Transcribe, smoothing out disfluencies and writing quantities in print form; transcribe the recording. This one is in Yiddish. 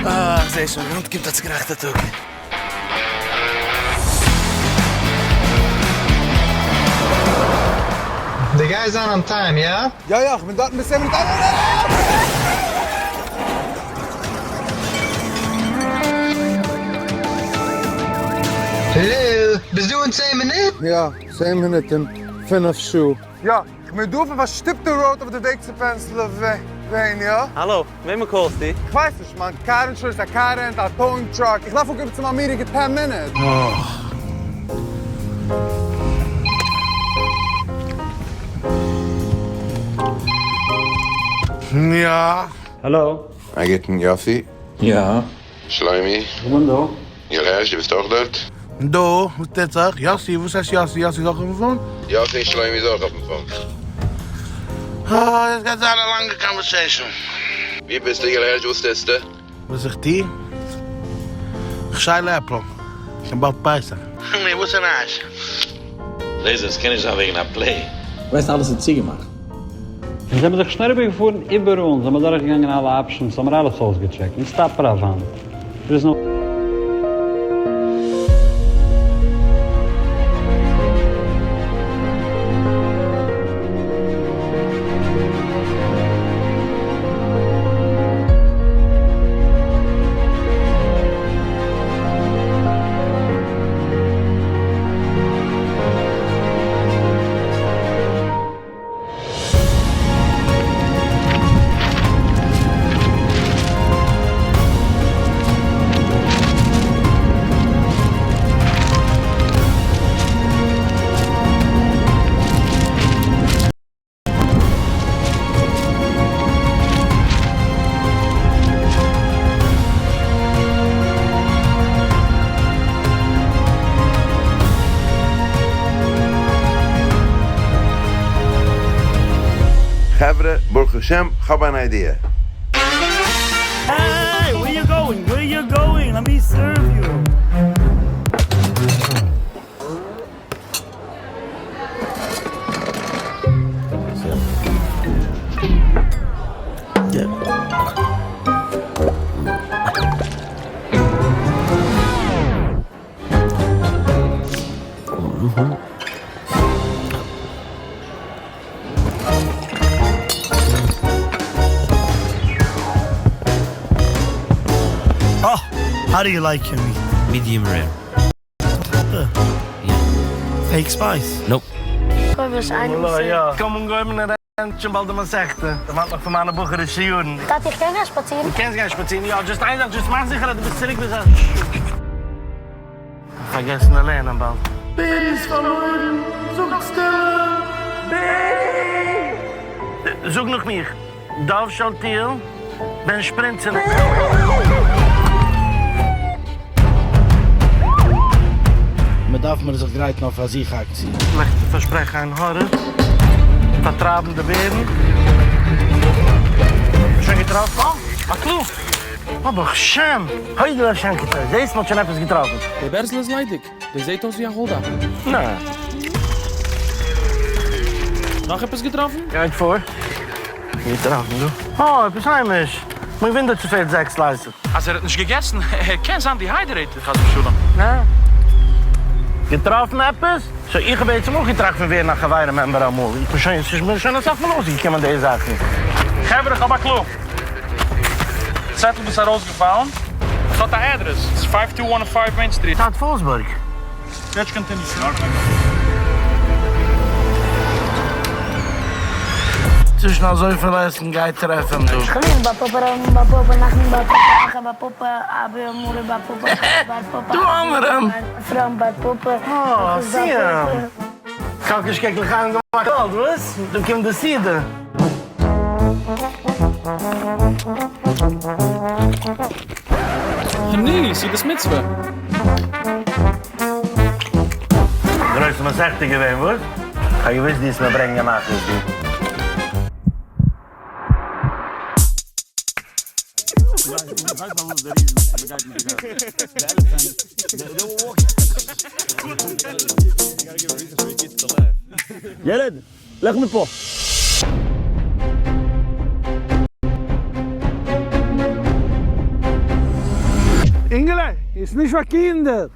אה, איך זעה שוין, היינט קומט א צוגרייכטע טאג. די גייסט זיין on time, איא? יא יא, כ'בין דארטן ביז צען מינוט. העלא, ביסט דא אין צען מינוט? יא, צען מינוט און פינף שעה. יא, כ'בין דא אויף א פארשטופטע road אויף די וועג צו פענסלעוועניע. האלא, וועמען call סטו? כ'ווייס נישט, מיין car insurance, א car rent, א towing truck, איך דארף אנקומען צו מיין meeting אין ten מינוט. יא. האלא. א גוטן יאסי. יא. שלומי. איך בין דא. יואל דו ביסט אויך דארט? דא, וואס טוט זיך? יאסי, וואס הייסט יאסי? יאסי איז אויך אויפן phone? יאסי און שלומי איז אויך אויפן phone. אה, דאס גייט זיין א לאנגע conversation. ווי ביסטו יואל וואס טוסטו? וואס איך טו? איך שייל עפל. שוין באלד פסח. נו, וואס איז נייעס? לעזער, עס קען נישט זיין וועגן א play. ווייסט אלעס איז צוגעמאכט. אונז זעמיר זיך שנעל אריבער געפארן איבעראל, אונז זעמיר דורך געגאנגען אלע options, האמיר אלעס אויסגעטשעקט, אונז stop פאר א וואנט, דער איז נאו. חברה, ברוך השם, כ'האב אן idea. Hey, where you going? Where you going? Let me serve you. אה, how do you like your meat? Medium rare. Fake spice? Nope. קוים אנגעהויבן און רענט שוין באלד די מסכתא. דערמאנט מיך פון מיינע בחור'ישע יארן. טאטי איך קען גיין שפאצירן? דו קענסט גיין שפאצירן יא, just איין זאך just מאך זיכער אז דו ביסט צוריק ביז א. פארגעסן די לערנען באלד. בערי איז פארלוירן, זאגט סטעלע. בערי! זאג נאך מיך, דוב שאלתיאל בן שפרינצעלע. מען דארף מיר זיך גרייטן אויף א זוך אקציע. שלעכטע פארשפרעך עין הרע, פארטרייבן די בערן. שוין געטראפן? אה, א clue! אה, ברוך השם! הודו להשם כי טוב, זעהסט מ'האט שוין עפעס געטראפן. די בערזל איז ליידיג. דאס זעהט אויס ווי א hold up. נע. נאך עפעס געטראפן? גייט פאר. געטראפן דא. אה, עפעס היימיש. מיך וואונדערט ס'פעלט זעקס slices. אז ער האט נישט געגעסן, קען זיין dehydrated חס ושלום. נע. געטראפן עפעס? So איך האב בעצם אויך געטראכט פון ווערן א חברה member אמאל. איך בין שוין, ס'איז מיר שוין אסאך מאל אויסגעקומען די זאכן. חברה, כ'האב א clue. צעטל וואס איז ארויסגעפאלן. עס האט א אדרעס. ס'איז five two one five Main Street. South Fallsburg. Search continue. צווישן אזויפיל עסן גייט טרעפן דא. שכנים בר פפא רבא בר פפא נחמן בר פפא אחא בר פפא אבא מרי בר פפא חמא בר פפא דא האמער אים! אפרים בר פפא אה, פנחס בר סיום! פפא. קאקאש קעק לחיים געמאכט גאלד, וואס? דא קומט די סעודה. ני, סעודת מצוה. גרויסע מסכתא געווען, וואס? כ'האב געוואוסט דו וועסט מיר ברענגען א נחת דא. ילד, לך מפה! אינגעלע, איז נישט פאר קינדער!